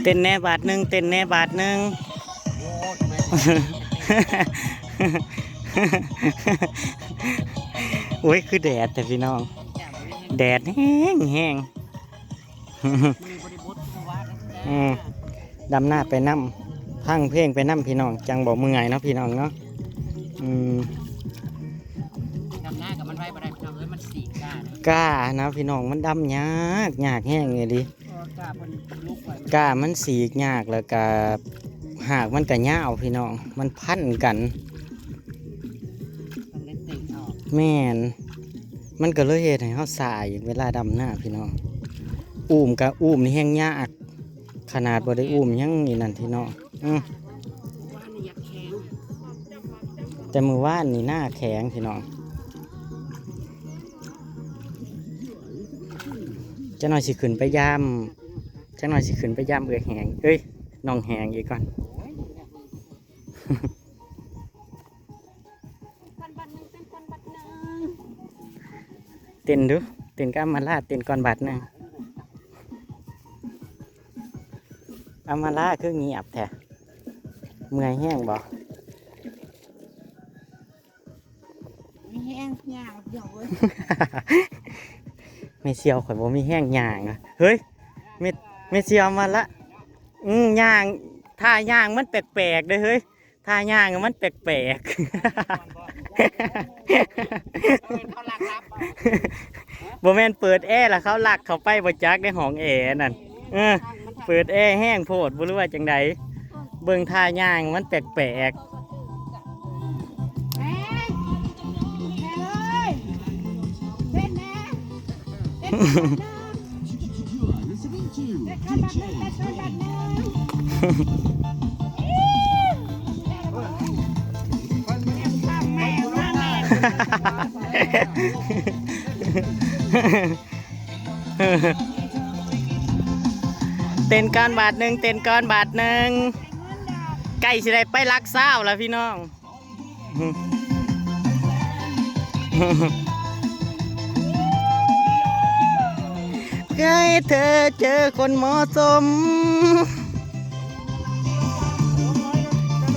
ເຕັ້ນແດ່ບາດໜຶ່ງ ເຕັ້ນແດ່ບາດໜຶ່ງ. ໂອ້ຍ ຄືແດດແທ້ພີ່ນ້ອງ ແດດແຮງໆ. ອືມ ດຳນາໄປນຳ ຟັງເພງໄປນຳພີ່ນ້ອງ ຈັ່ງບໍ່ເມື່ອຍເນາະພີ່ນ້ອງເນາະ. ອືມ ດຳນາກັບມັນໄວບໍ່ໄດ້ພີ່ນ້ອງເອີຍ ມັນສີກກ້າເດ້ ກ້ານະພີ່ນ້ອງ ມັນດຳຍາກ ຍາກແຮງອີ່ຫຼີ. ກ້າມັນສີກຍາກ ແລ້ວກະຮາກມັນກະຍາວພີ່ນ້ອງ ມັນພັນກັນ. ແມ່ນ ມັນກໍເລີຍເຮັດໃຫ້ເຮົາຊ້າອີກເວລາດຳນາພີ່ນ້ອງ. ອູ້ມກະອູ້ມນີ້ແຮງຍາກ ຂະໜາດບໍ່ໄດ້ອູ້ມຍັງນີ້ນັ້ນພີ່ນ້ອງ. ອືມ ແຕ່ມື້ວານນີ້ນາແຂງພີ່ນ້ອງ. ຈັກໜ້ອຍຊິຂຶ້ນໄປຢາມ ຈັກໜ້ອຍຊິຂຶ້ນໄປຢາມເອື້ອຍແຮງ ເອີຍ ນ້ອງແຮງອີກກ່ອນ. ເຕັ້ນດູ ເຕັ້ນກັບອຳມາລາ ເຕັ້ນກ່ອນບາດໜຶ່ງ. ອຳມາລາຄືງຽບແທ້ ເມື່ອຍແຮງບໍ່? ມີແຮງຍ່າງ ພີ່ນ້ອງເອີຍ. ແມ່ສ່ຽວຂ້ອຍບໍ່ມີແຮງຍ່າງ. ເຮີ້ຍ ແມ່ ແມ່ສ່ຽວມາລາ ອືມ ຍ່າງ ທ່າຍ່າງມັນແປກໆເດ້ເຮີ້ຍ ທ່າຍ່າງມັນແປກໆ. ເຂົາລັກລັບບໍ່? ບໍ່ແມ່ນເປີດແອລະເຂົາລັກເຂົ້າໄປບໍ່ຈັກໃນຫ້ອງແອນັ້ນ. ເອີ ເປີດແອແຮງໂພດບໍ່ ຫຼືວ່າຈັ່ງໃດ? ເບິ່ງທ່າຍ່າງມັນແປກໆ. ເຕັ້ນກ່ອນບາດໜຶ່ງ ເຕັ້ນກ່ອນບາດໜຶ່ງ. ໃກ້ຊິໄດ້ໄປຫຼັກຊາວແລ້ວພີ່ນ້ອງ. ເພື່ອໃຫ້ເທີເຈີຄົນເໝາະສົມ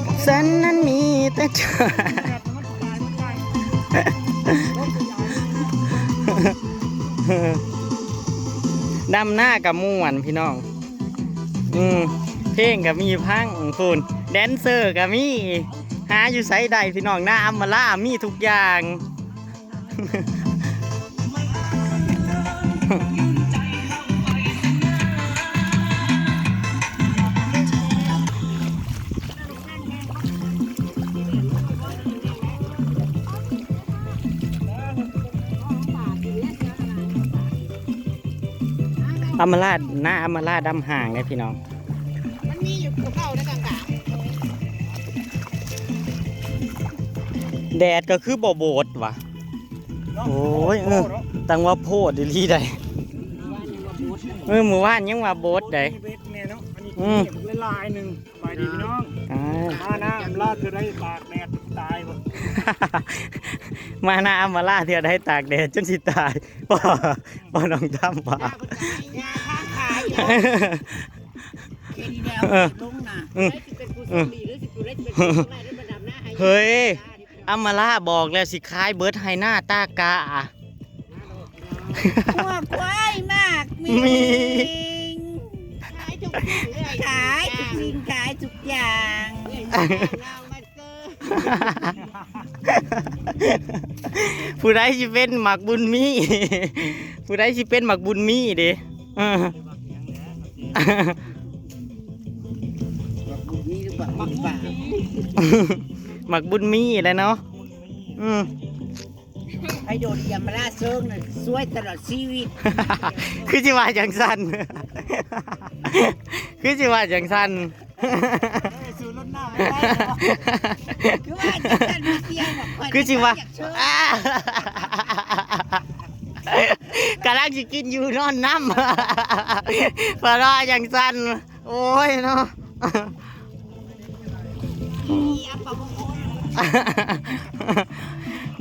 ກັບສັນນັ້ນມີແຕ່ເຈົ້າ. ດຳນາກໍມ່ວນພີ່ນ້ອງ. ອືມ ເພງກໍມີພັງພຸ້ນ ແດນເຊີກໍມີ ຫາຢູ່ໃສໄດ້ພີ່ນ້ອງ ນາອຳມາລາມີທຸກຢ່າງ. ອຳມາລາ ນາອຳມາລາດຳຫ່າງເດ້ພີ່ນ້ອງ. ມັນມີຢູ່ພູເກົ່າໃນກາງໆ. ແດດກໍຄືບໍ່ບົດຫວາ. ໂອ້ຍ ເອີ ຕັ້ງວ່າໂພດອີ່ຫຼີໃດ. ເອີ ມື້ວານຍັງວ່າບົດໃດ. ອືມ ຫຼາຍໆໜຶ່ງ. ສະບາຍດີພີ່ນ້ອງ. ອ່າ ມານາອຳມາລາເທື່ອໃດຕາກແດດຈົນຕາຍບໍ່? ມານາອຳມາລາເທື່ອໃດຕາກແດດຈົນຊິຕາຍ. ບໍ່ ບໍ່ນ້ອງດຳວ່າ ເອີ ອືມ ເຮີ້ຍ ອຳມາລາບອກແລ້ວຊິຂາຍເບິດໄຮ່ນາຕາກະ. ງົວຄວາຍໝາກມິງ ມີ ຂາຍທຸກສິ່ງເອື້ອຍ ຂາຍທຸກສິ່ງ ຂາຍທຸກຢ່າງ. ຜູ້ໃດຊິເປັນໝາກບຸນມີ ຜູ້ໃດຊິເປັນໝາກບຸນມີເດ້. ເອີ ໝາກບຸນມີ ໝາກບຸນປາ ໝາກບຸນມີແຫຼະເນາະ. ອືມ ໃຫ້ໂດນຢາມາລາເຊີງນະ ຊວຍຕະຫຼອດຊີວິດ. ຄືຊິວ່າຈັ່ງຊັ້ນ ຄືຊິວ່າຈັ່ງຊັ້ນ. ເອີ ສູ້ລົດນ້ຳບໍ່ໄດ້ເນາະ. ຄືວ່າຈັ່ງຊັ້ນ ມີເສຍງບອກ ຄືຊິວ່າ ຢາກເຊີງ ອ່າ ກຳລັງຊິກິນຢູ່ນອນນຳ ເພິ່ນວ່າຈັ່ງຊັ້ນ. ໂອ້ຍເນາະ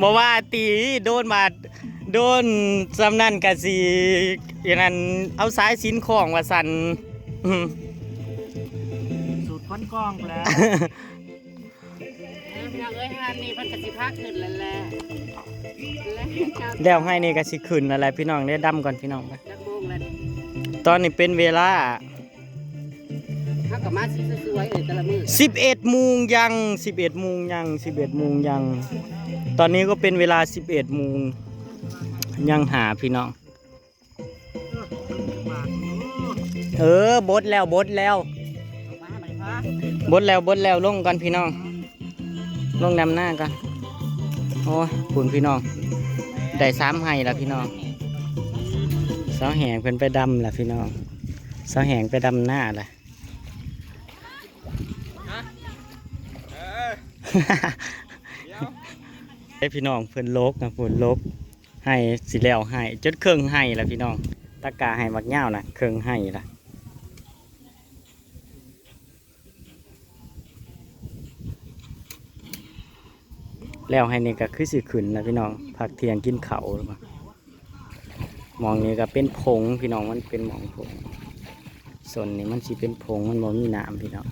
ບໍ່ວ່າຕິ ໂດນບາດ ໂດນສ່ຳນັ້ນກະຊິ ອັນນັ້ນ ເອົາສາຍສິນຄ້ອງວ່າຊັ້ນ. ອືມ ມັນກ້ອງແລ້ວ ເອີ ພີ່ນ້ອງເອີຍ ຮ້ານນີ້ເພິ່ນກໍຊິພາຂຶ້ນແລ້ວແຫຼະ ແລ້ວເຈົ້າ ແລ້ວໃຫ້ນີ້ກໍຊິຂຶ້ນແລ້ວແຫຼະ ພີ່ນ້ອງເດີ ດຳກ່ອນພີ່ນ້ອງ. ຈັກໂມງແລ້ວນີ້? ຕອນນີ້ເປັນເວລາ ເຮົາກໍມາຊິສວຍໆເອີຍ ແຕ່ລະມື້ ສິບເອັດໂມງຍັງ ສິບເອັດໂມງຍັງ ສິບເອັດໂມງຍັງ. ຕອນນີ້ກໍເປັນເວລາສິບເອັດໂມງ ຍັງຫາ ພີ່ນ້ອງ. ເອີ ບົດແລ້ວ ບົດແລ້ວ ບົດແລ້ວ ບົດແລ້ວ. ລົງກ່ອນພີ່ນ້ອງ ລົງດຳນາກ່ອນ. ໂອ້ຍ ພຸ້ນພີ່ນ້ອງ ໄດ້ສາມໄຮ່ລະພີ່ນ້ອງ. ສາວແຫງເພິ່ນໄປດຳລະພີ່ນ້ອງ ສາວແຫງໄປດຳນາລະ. ເອີ ພີ່ນ້ອງ ເພິ່ນລົກນະ ເພິ່ນລົກ ໄຮ່ຊິແລ້ວໄຮ່ ຈົນເຄິ່ງໄຮ່ລະພີ່ນ້ອງ. ຕະກາໄຮ່ບັກຍາວນະ ເຄິ່ງໄຮ່ລະ ແລ້ວໄຮ່ນີ້ກໍຄືຊິຂຶ້ນລະພີ່ນ້ອງ. ພັກທ່ຽງກິນເຂົ້າ ໝ່ອງນີ້ກໍເປັນຜົງພີ່ນ້ອງ ມັນເປັນໝ່ອງຜົງ. ສົ້ນນີ້ມັນຊິເປັນຜົງ ມັນບໍ່ມີນ້ຳພີ່ນ້ອງ.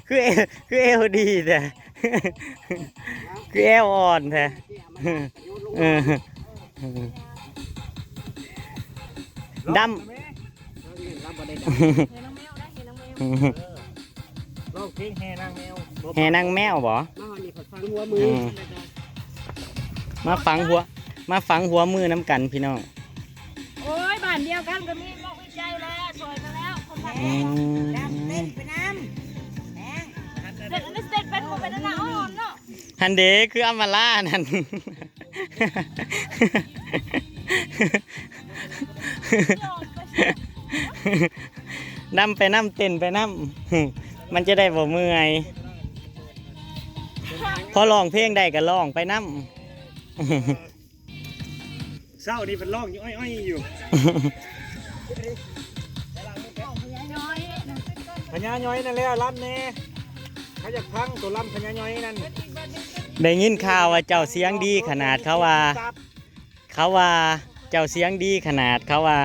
ຄືເອວ ຄືເອວດີແທ້ ຄືແອວອ່ອນແທ້. ເອີ ດຳ ເອີ ລອງເພງແຫ່ນາງແມວ ແຫ່ນາງແມວບໍ? ມາຮອດນີ້ກໍຝັງຫົວມື ອືມ ມາຝັງຫົວ ມາຝັງຫົວມືນຳກັນພີ່ນ້ອງ. ໂອ້ຍ ບ້ານດຽວກັນກໍມີໝົກມີໃຈແລ້ວ ຊ່ວຍກັນແລ້ວ ຄົນພັກ ອືມ ດຳເຕັ້ນໄປນຳ ແຮງ ເຕັ້ນ ອັນນີ້ເຕັ້ນເປັນບໍ່ເປັນອັນນັ້ນອ່ອນເນາະ. ຫັ້ນເດ ຄືອຳມາລາຫັ້ນ ດຳໄປນຳ ເຕັ້ນໄປນຳ ມັນຈະໄດ້ບໍ່ເມື່ອຍ. ພໍຮ້ອງເພງໄດ້ກໍຮ້ອງໄປນຳ. ເຊົ້ານີ້ເພິ່ນຮ້ອງຢູ່ອ້ອຍໆຢູ່ ພະຍາຍ້ອຍນັ້ນແຫຼະ ລຳແດ່ ເຂົາຢາກຟັງໂຕລຳພະຍາຍ້ອຍນັ້ນ. ໄດ້ຍິນຂ່າວວ່າເຈົ້າສຽງດີຂະໜາດ ເຂົາວ່າ ເຂົາວ່າເຈົ້າສຽງດີຂະໜາດ ເຂົາວ່າ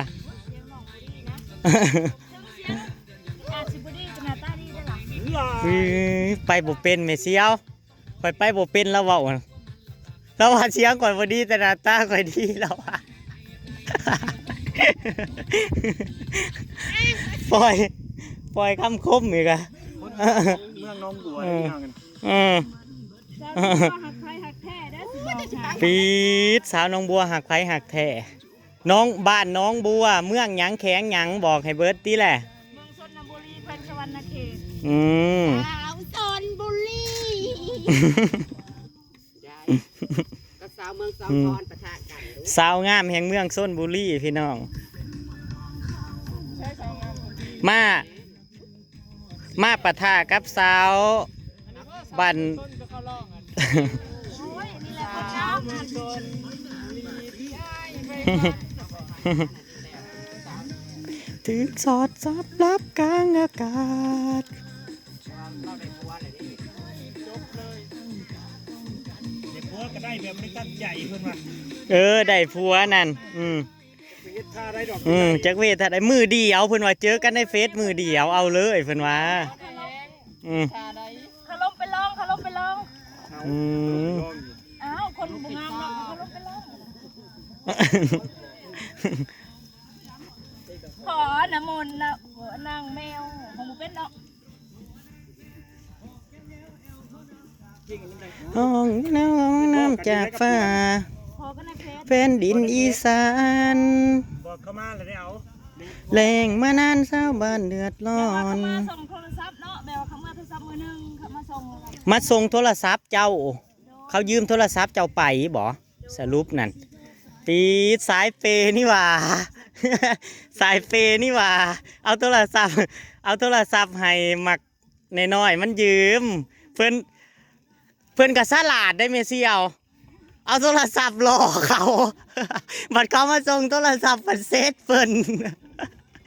ອາດຊິບໍ່ດີ ແຕ່ໜ້າຕາດີເດ້ລະ. ອື ໄປບໍ່ເປັນແມ່ສຽວ. ຂ້ອຍໄປບໍ່ເປັນ ລາວເວົ້າ ລາວວ່າສຽງຂ້ອຍບໍ່ດີ ແຕ່ໜ້າຕາຂ້ອຍດີ ລາວວ່າ ປ່ອຍ ປ່ອຍຄຳຄົມອີກອະ ຄົນເມືອງໜອງບົວ ເອີ ເອີ ສາວໜອງບົວຮັກໃຜຮັກແທ້ເດີ ຊິບອກໃຫ້ ປີດ ສາວໜອງບົວຮັກໃຜຮັກແທ້. ໜອງ ບ້ານໜອງບົວ ເມືອງຫຍັງ ແຂວງຫຍັງ ບອກໃຫ້ເບິດຕິແຫຼະ. ເມືອງຊົນນະບູລີ ແຂວງສະຫວັນນະເຂດ. ອືມ ສາວຊົນບູລີ ໄດ້ ກໍສາວເມືອງສາວ ອືມ ຄອນປະທະກັນ ສາວງາມແຫ່ງເມືອງຊົນບູລີ ພີ່ນ້ອງ ມາ ມາປະທະກັບສາວບ້ານ ຖືກສອດສັບລັບກາງອາກາດ. ໄດ້ຜົວກໍໄດ້ແບບບໍ່ໄດ້ຕັ້ງໃຈເພິ່ນວ່າ ເອີ ໄດ້ຜົວນັ້ນ ອືມ ເຮັດທ່າໃດດອກ ອືມ ຈັກເວດທ່າໃດ ມື້ດຽວເພິ່ນວ່າ ເຈີກັນໃນເຟສມື້ດຽວ ເອົາເລີຍເພິ່ນວ່າ ອືມ ຄາລົມໄປລອງ ຄາລົມໄປລອງ ອືມ ອ້າວ ຄົນບໍ່ງາມເນາະ ຄາລົມໄປລອງ ຂໍນ້ຳມົນນະ ນາງແມວ ຂອງບໍ່ເປັນເນາະ. ຮ້ອງນ້ອງນ້ຳຈາກຟ້າ ແຜ່ນດິນອີສານ ບອກເຂົາມາແລ້ວໄດ້ເອົາ ແລ້ງມານານຊາວບ້ານເດືອດຮ້ອນ ແຕ່ວ່າເຂົາມາສົ່ງໂທລະສັບເນາະ ແບບວ່າເຂົາມາໂທລະສັບມື້ໜຶ່ງ ເຂົາມາສົ່ງ ມາສົ່ງໂທລະສັບເຈົ້າ ເຂົາຢືມໂທລະສັບເຈົ້າໄປບໍ? ສະຫຼຸບນັ້ນ ຕິດສາຍເປນີ້ຫວ່າ ສາຍເປນີ້ຫວ່າ ເອົາໂທລະສັບ ເອົາໂທລະສັບໃຫ້ໝາກນ້ອຍໆມັນຢືມ ເພິ່ນ ເພິ່ນກໍສະຫຼາດໄດ໋ແມ່ສ່ຽວ. ເອົາໂທລະສັບຫຼໍ່ເຂົາ ບັດເຂົາມາສົ່ງໂທລະສັບ ບັດເຊັດເພິ່ນ.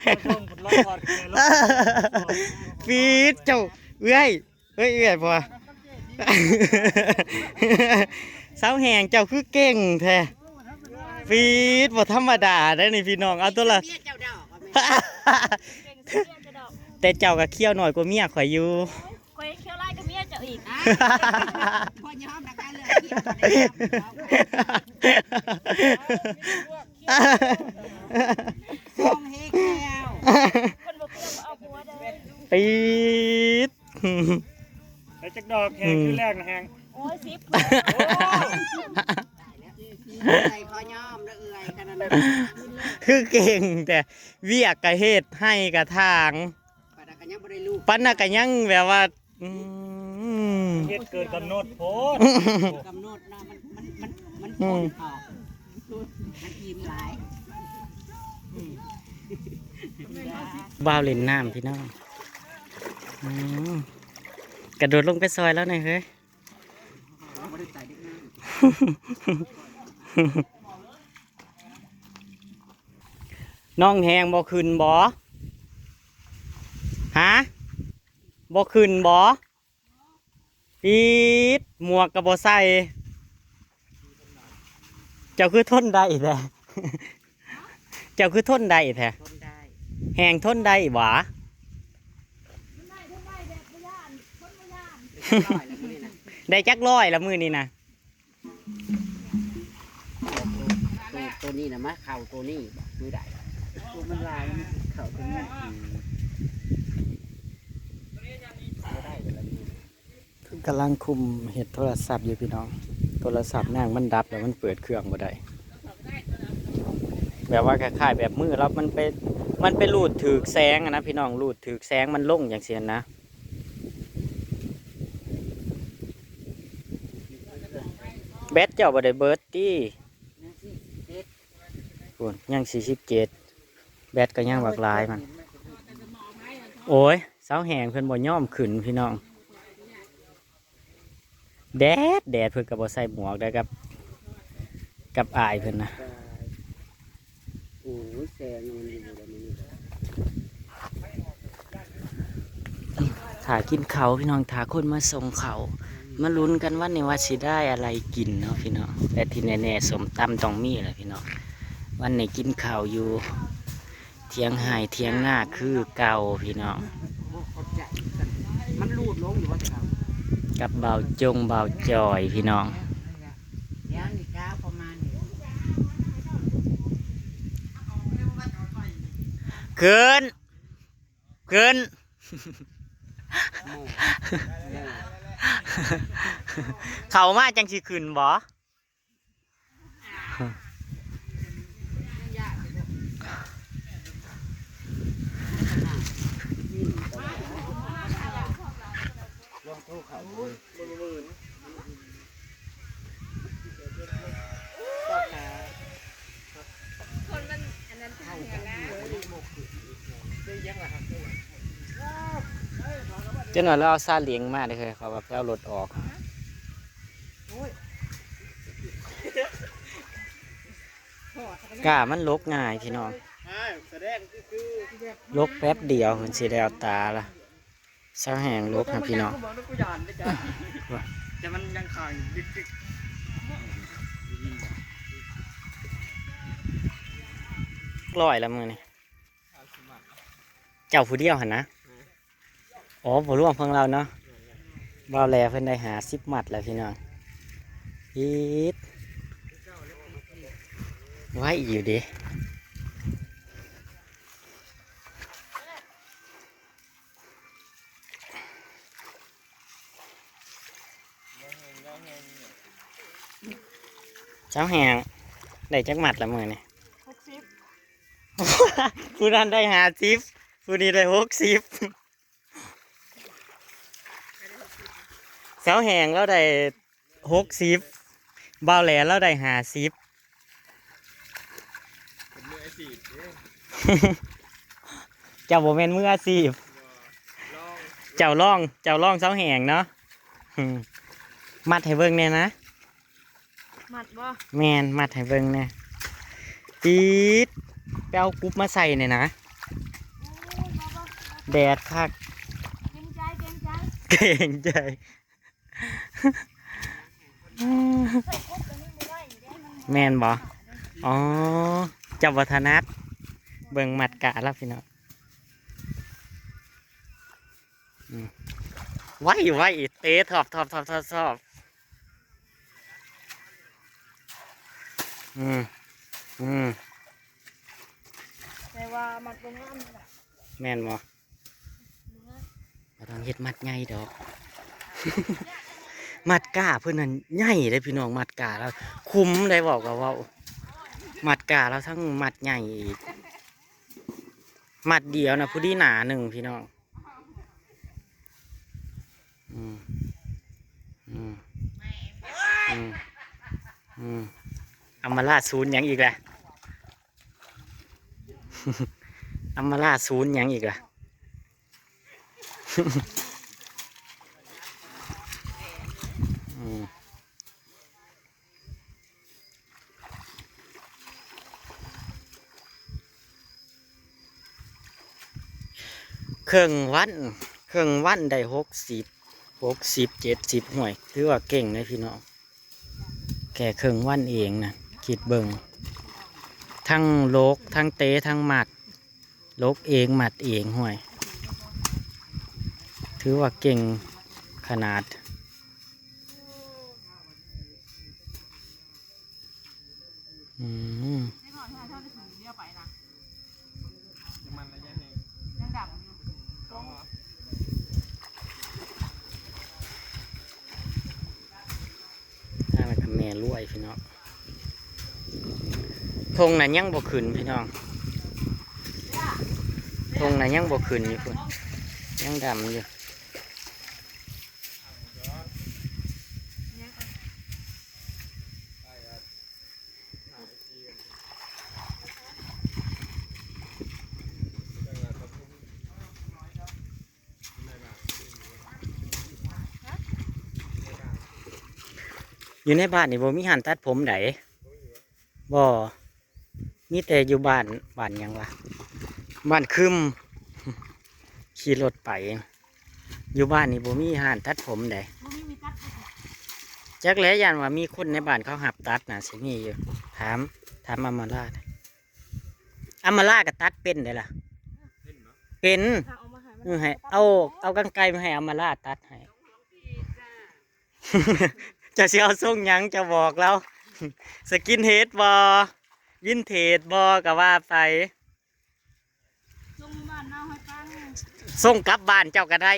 ມາສົ່ງເພິ່ນລອກຖອດເລີຍ ປີດເຈົ້າເອື້ອຍ. ເອີຍ ເອື້ອຍບໍ່ ສາວແຮງ ເຈົ້າຄືເກັ່ງແທ້ ປີດ ບໍ່ທຳມະດາເດ້ນີ້ພີ່ນ້ອງ. ເອົາໂທລະ ເມຍເຈົ້າດອກ ແຕ່ເຈົ້າກໍຂ້ຽວໜ້ອຍກວ່າເມຍຂ້ອຍຢູ່ ຂ້ອຍຍັງຂ້ຽວຫຼາຍກວ່າເມຍເຈົ້າອີກ ບໍ່ຍອມນະ ການເລື່ອງຂ້ຽວບໍ່ໄດ້ ສົ່ງເຮກແລ້ວ ເພິ່ນບໍ່ເຄີຍເອົາຜົວເດີ ປີດ. ໄດ້ຈັກດອກແຮງ ອືມ ຄືແລກນະແຮງ ໂອ້ຍ ສິບ ໃສ່ຂໍຍອມເດີເອື້ອຍ ຂະໜາດນັ້ນ ຄືເກັ່ງແທ້ ວຽກກະເຮັດ ໄຮ່ກະຖາງ ປານນັ້ນກະຍັງບໍ່ໄດ້ລູກ ປານນັ້ນກະຍັງແບບວ່າ ອືມ ເຮັດເກີນກຳນົດໂພດ ກຳນົດເນາະ ມັນ ມັນ ມັນ ມັນ ອືມ ມັນອີ່ມຫຼາຍ ອືມ ບ່າວຫຼິ້ນນ້ຳພີ່ນ້ອງ ອືມ ກະໂດດລົງໄປຊ່ອຍລາວແດ່ເຮີ້ຍ ນ້ອງແຮງບໍ່ຂຶ້ນບໍ່ ຮະ ບໍ່ຂຶ້ນບໍ່? ປີດ ໝວກກໍບໍ່ໃສ່ ເຈົ້າຄືທົນໄດ້ແທ້ ເຈົ້າຄືທົນໄດ້ແທ້ ທົນໄດ້ ແຮງທົນໄດ້ຫວາ? ໄດ້ຈັກຮ້ອຍລະມື້ນີ້ນະ? ໂຕ ໂຕນີ້ນະ ມາເຂົ້າໂຕນີ້ບໍ່ ຄືໃດ? ໂຕມັນຫຼາຍ ມັນເຂົ້າໂຕນີ້ ອືມ ບໍ່ໄດ້ລະມື້ ເພິ່ນກຳລັງຄຸມເຮັດໂທລະສັບຢູ່ພີ່ນ້ອງ ໂທລະສັບນາງມັນດັບແລ້ວ ມັນເປີດເຄື່ອງບໍ່ໄດ້ ແບບວ່າຄ້າຍໆແບບມືລາວ ມັນໄປ ມັນໄປຮູດຖືກແສງຫັ້ນນະພີ່ນ້ອງ ຮູດຖືກແສງມັນລົງຈັ່ງຊີ້ຫັ້ນນະ ແບັດເຈົ້າບໍ່ໄດ້ເບິດຕິ? ຍັງສີ່ສິບເຈັດ ພຸ້ນ ຍັງສີ່ສິບເຈັດ ແບັດກໍຍັງບັກຫຼາຍມັນ ໂອ້ຍ ສາວແຮງເພິ່ນບໍ່ຍອມຂຶ້ນພີ່ນ້ອງ ແດດ ແດດ ເພິ່ນກໍບໍ່ໃສ່ໝວກໄດ້ກັບ ກັບອ້າຍເພິ່ນນະ ໂອ້ຍ ແຊງມັນຢູ່ໄດ້ມື້ນີ້ ຖ້າກິນເຂົ້າພີ່ນ້ອງ ຖ້າຄົນມາສົ່ງເຂົ້າ ມາລຸ້ນກັນວັນນີ້ວ່າຊິໄດ້ອະໄລກິນເນາະພີ່ນ້ອງ ແຕ່ທີ່ແນ່ໆ ສົ້ມຕຳຕ້ອງມີແຫຼະພີ່ນ້ອງ ວັນນີ້ກິນເຂົ້າຢູ່ຖຽງໄຮ່ຖຽງນາຄືເກົ່າພີ່ນ້ອງ ມັນຮູດລົງຢູ່ວ່າ ກັບບ່າວຈົງ ບ່າວຈ່ອຍພີ່ນ້ອງ ດຽວນີ້ກະປະມານນີ້ ຂຶ້ນ ຂຶ້ນ ເຂົ້າມາຈັ່ງຊິຂຶ້ນບໍ່? ລອງໂທເຂົ້າເບິ່ງ ຄົນມັນອັນນັ້ນ ເຈົ້າໜ້ອຍລາວຊາເລັງມາເດີ ເຂົາວ່າໄປເອົາລົດອອກ ກ້າມັນຫຼົກງ່າຍພີ່ນ້ອງ ຫຼົກແປັບດຽວເພິ່ນຊິແລ້ວຕາລະ ສາວແຮງຫຼົກຫັ້ນພີ່ນ້ອງ ແຕ່ມັນຍັງຄ້າງດິກໆ ຮ້ອຍລະມື້ນີ້ ເຈົ້າຜູ້ດຽວຫັ້ນນະ? ອໍ ບໍ່ລວມຂອງລາວເນາະ ບ່າວແຫຼເພິ່ນໄດ້ຫ້າສິບມັດແລ້ວພີ່ນ້ອງ ອີດ ໄວຢູ່ເດ. ສາວແຮງ ໄດ້ຈັກມັດລະມື້ນີ້? ຫົກສິບ ຜູ້ນັ້ນໄດ້ຫ້າສິບ ຜູ້ນີ້ໄດ້ຫົກສິບ ສາວແຮງລາວໄດ້ຫົກສິບ ບ່າວແຫຼລາວໄດ້ຫ້າສິບ ເປັນມືອາຊີບເດ້ ເຈົ້າບໍ່ແມ່ນມືອາຊີບ ເຈົ້າລອງ ເຈົ້າລອງສາວແຮງເນາະ ມັດໃຫ້ເບິ່ງແດ່ນະ. ມັດບໍ່? ແມ່ນ ມັດໃຫ້ເບິ່ງແດ່. ປີດ ໄປເອົາກຸບມາໃສ່ນີ້ນະ. ໂອ້ຍ ບໍ່ ບໍ່ ບໍ່ ແດດຄັກ. ເກງໃຈ ເກງໃຈ ເກງໃຈ. ໃສ່ກົບກໍຍັງບໍ່ໄດ້ຢູ່ເດ້ ມັນ ແມ່ນບໍ່? ອໍ ເຈົ້າບໍ່ຖະໜັດ. ເບິ່ງມັດກາລາວ ພີ່ນ້ອງ. ອືມ ໄວ ໄວ ເຕະ ຖອບ ຖອບ ຖອບ ຖອບ ຖອບ. ອືມ ອືມ ແຕ່ວ່າມັດບໍ່ງາມນີ້ລະ. ແມ່ນບໍ່? ບໍ່ງາມ. ບໍ່ຕ້ອງເຮັດມັດໃຫຍ່ດອກ. ມັດກາເພິ່ນນັ້ນໃຫຍ່ເດ້ພີ່ນ້ອງ. ມັດກາລາວຄຸມໄດ້ ເວົ້າກໍເວົ້າ. ມັດກາລາວທັງມັດໃຫຍ່ອີກ. ມັດດຽວນະ ພໍດີໜ້າໜຶ່ງ ພີ່ນ້ອງ. ອືມ ອືມ ອືມ ອືມ. ອຳມາລາສູນຫຍັງອີກລະ? ອຳມາລາສູນຫຍັງອີກລະ? ອືມ. ເຄິ່ງວັນ ເຄິ່ງວັນໄດ້ຫົກສິບ ຫົກສິບ ເຈັດສິບ ຫ້ວຍ ຖືວ່າເກັ່ງເດ້ພີ່ນ້ອງ. ແຄ່ເຄິ່ງວັນເອງນະ ຄິດເບິ່ງ ທັງຫຼົກ ທັງເຕະ ທັງມັດ ຫຼົກເອງ ມັດເອງ ຫ້ວຍ ຖືວ່າເກັ່ງຂະໜາດ. ອືມ ທາງນັ້ນກໍແມ່ລວຍພີ່ນ້ອງ. ທົ່ງນັ້ນຍັງບໍ່ຂຶ້ນພີ່ນ້ອງ ທົ່ງນັ້ນຍັງບໍ່ຂຶ້ນຢູ່ພຸ້ນ ຍັງດຳຢູ່. ຢູ່ໃນບ້ານນີ້ບໍ່ມີຮ້ານຕັດຜົມໃດ? ບໍ່ ມີແຕ່ຢູ່ບ້ານ ບ້ານຫຍັງວະ ບ້ານຄຶມ ຂີ່ລົດໄປ. ຢູ່ບ້ານນີ້ບໍ່ມີຮ້ານຕັດຜົມໃດ. ບໍ່ມີ ມີຕັດບໍ່? ຈັກແຫຼະ ຢ້ານວ່າມີຄົນໃນບ້ານເຂົາຮັບຕັດນະ ຊິມີຢູ່. ຖາມ ຖາມອຳມາລາ. ອຳມາລາກໍຕັດເປັນເດ້ລະ. ເປັນ ເອີ ໃຫ້ເອົາ ເອົາການໄກມາໃຫ້ອຳມາລາຕັດໃຫ້. ເຈົ້າຊິເອົາຊົງຫຍັງ ເຈົ້າບອກລາວ. ສະກິນເຮດບໍ່? ວິນເທດບໍ່? ກໍວ່າໄປ. ສົ່ງບ້ານນາຫ້ວຍປັງ ສົ່ງກັບບ້ານເຈົ້າກໍໄດ້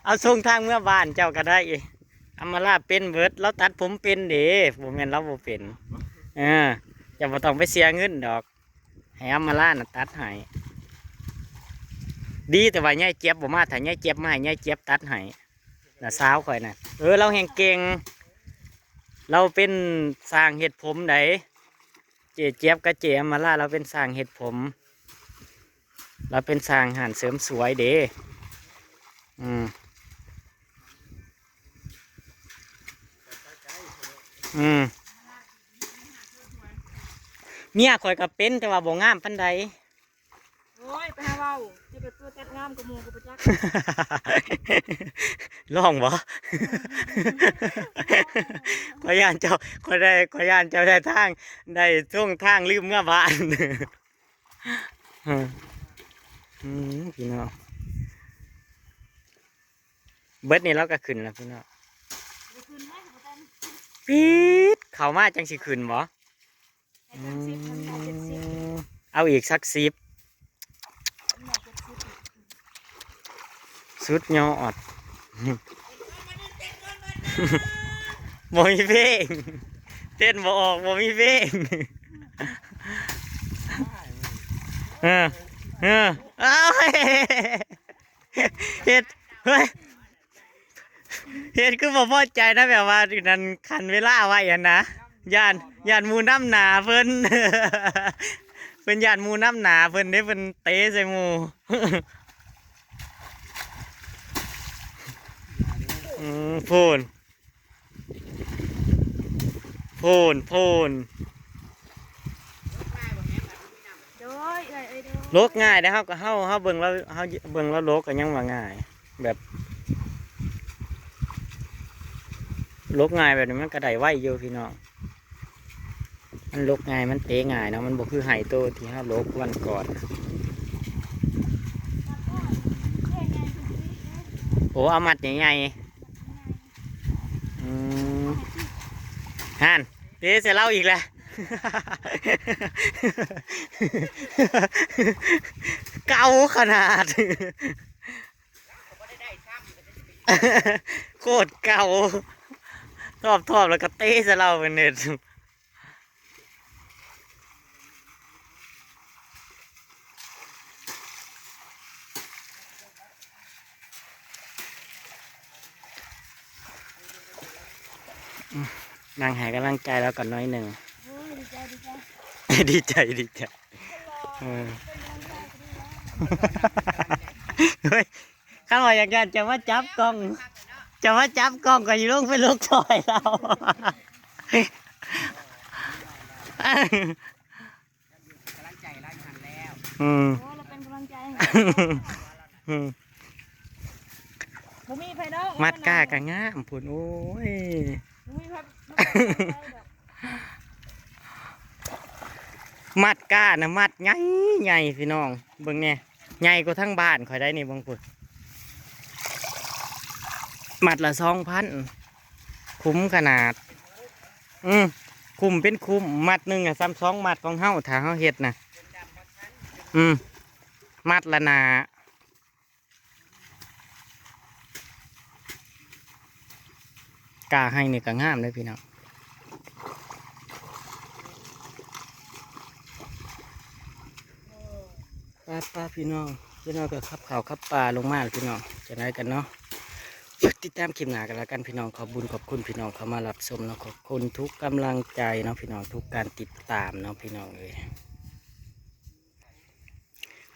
ເອົາສົ່ງທາງເມືອບ້ານເຈົ້າກໍໄດ້. ອຳມາລາເປັນເບິດ ລາວຕັດຜົມເປັນເດ້ ບໍ່ແມ່ນລາວບໍ່ເປັນ. ເອີ ເຈົ້າບໍ່ຕ້ອງໄປເສຍເງິນດອກ ໃຫ້ອຳມາລານະຕັດໃຫ້. ດີແຕ່ວ່າຍາຍຈຽບບໍ່ມາ ຖ້າຍາຍຈຽບມາໃຫ້ຍາຍຈຽບຕັດໃຫ້ ນ້າສາວຂ້ອຍນະ. ເອີ ລາວແຮ່ງເກັ່ງ ລາວເປັນຊ່າງເຮັດຜົມໃດ. ເຈ້ຈຽບກັບເຈ້ອຳມາລາ ລາວເປັນຊ່າງເຮັດຜົມ ລາວເປັນຊ່າງຮ້ານເສີມສວຍເດ້. ອືມ ອືມ ເມຍຂ້ອຍກໍເປັນ ແຕ່ວ່າບໍ່ງາມປານໃດ. ໂອ້ຍ ໄປຫາເວົ້າ ຈະໄປຕົວະຈັດງາມກວ່າໝູ່ກໍບໍ່ຈັກ. ລອງບໍ່? ຂ້ອຍຢ້ານເຈົ້າ ຂ້ອຍໄດ້ ຂ້ອຍຢ້ານເຈົ້າໄດ້ທາງ ໄດ້ຊ່ອງທາງລືມເມືອບ້ານ. ອືມ ພີ່ນ້ອງ ເບິດນີ້ລາວກໍຂຶ້ນແລ້ວພີ່ນ້ອງ. ປີດ ເຂົ້າມາຈັ່ງຊິຂຶ້ນບໍ່? ອືມ ເອົາອີກສັກສິບ. ສຸດຍອດ ບໍ່ມີເພງ ເຕັ້ນບໍ່ອອກ ບໍ່ມີເພງ. ເອີ ເອີ ເອົາ ເຮັດ ເຮີ້ຍ ເຮັດຄືບໍ່ພໍໃຈນະ ແບບວ່ານັ້ນ ຄັນເວລາໄວ້ຫັ້ນນະ ຢ້ານ ຢ້ານໝູ່ນຳໜ້າເພິ່ນ ເພິ່ນຢ້ານໝູ່ນຳໜ້າເພິ່ນເດ້ ເພິ່ນເຕະໃສ່ໝູ່. ອືມ ພຸ້ນ ໂພນ ໂພນ ໂດຍ ເອື້ອຍ ເອື້ອຍ ໂດຍ ຫຼົກງ່າຍເດ້. ເຮົາກໍ ເຮົາ ເຮົາເບິ່ງລາວ ເຮົາເບິ່ງລາວຫຼົກກໍຍັງວ່າງ່າຍ ແບບຫຼົກງ່າຍແບບນີ້ມັນກໍໄດ້ໄວຢູ່ພີ່ນ້ອງ. ມັນຫຼົກງ່າຍ ມັນເຕະງ່າຍເນາະ ມັນບໍ່ຄືໄຮ່ໂຕທີ່ເຮົາຫຼົກວັນກ່ອນ. ໂອ້ ເອົາມັດໃຫຍ່ໆ ອືມ ຫັ້ນ ເຕະໃສ່ລາວອີກແລ້ວ ເກົ່າຂະໜາດ. ໂຄດເກົ່າ ທອບໆ ແລ້ວກໍເຕະໃສ່ລາວເປັນເນັດ. ອືມ ນັ່ງໃຫ້ກຳລັງໃຈລາວກ່ອນໜ້ອຍໜຶ່ງ. ໂອ້ຍ ດີໃຈ ດີໃຈ ດີໃຈ ດີໃຈ ເອີ ເຮີ້ຍ ຄັນວ່າຢາກຢ້ານຈະມາຈັບກ້ອງ ຈະມາຈັບກ້ອງກໍຢູ່ລົງໄປຫຼົກຊ່ອຍລາວ. ກຳລັງໃຈລາວຢູ່ຫັ້ນແລ້ວ ອືມ ໂອ້ ລາວເປັນກຳລັງໃຈໃຫ້ ອືມ ບໍ່ມີໃຜດອກ ມັດກ້າກໍງາມພຸ້ນ ໂອ້ຍ ບໍ່ມີໃຜ ມັດກ້ານະມັດໃຫຍ່ໆ ພີ່ນ້ອງ ເບິ່ງແດ່ ໃຫຍ່ກວ່າທັງບ້ານຂ້ອຍໄດ໋ນີ້ ເບິ່ງພຸ້ນ ມັດລະສອງພັນ ຄຸ້ມຂະໜາດ ອືມ ຄຸ້ມເປັນຄຸ້ມ ມັດໜຶ່ງນະສ່ຳສອງມັດຂອງເຮົາ ຖ້າເຮົາເຮັດນະ ອືມ ມັດລະໜ້າ ກ້າໄຮ່ນີ້ກໍງາມເດ້ພີ່ນ້ອງ. ໄປໆ ພີ່ນ້ອງ ພີ່ນ້ອງກໍຂັບເຂົ້າຂັບປ່າລົງມາແລ້ວພີ່ນ້ອງ ຈັ່ງໃດກັນເນາະ ຝາກຕິດຕາມຄລິບໜ້າກັນແລ້ວກັນພີ່ນ້ອງ. ຂອບບຸນຂອບຄຸນພີ່ນ້ອງເຂົ້າມາຮັບຊົມເນາະ ຂອບຄຸນທຸກກຳລັງໃຈເນາະພີ່ນ້ອງ ທຸກການຕິດຕາມເນາະພີ່ນ້ອງເອີຍ.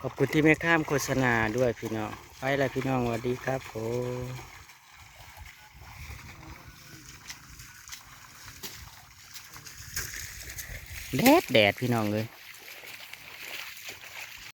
ຂອບຄຸນທີ່ແມ່ຄ້າມໂຄສະນາດ້ວຍພີ່ນ້ອງ. ໄປລະພີ່ນ້ອງ ຫວັດດີຄັບຜົມ. ແດດ ແດດ ພີ່ນ້ອງເອີຍ.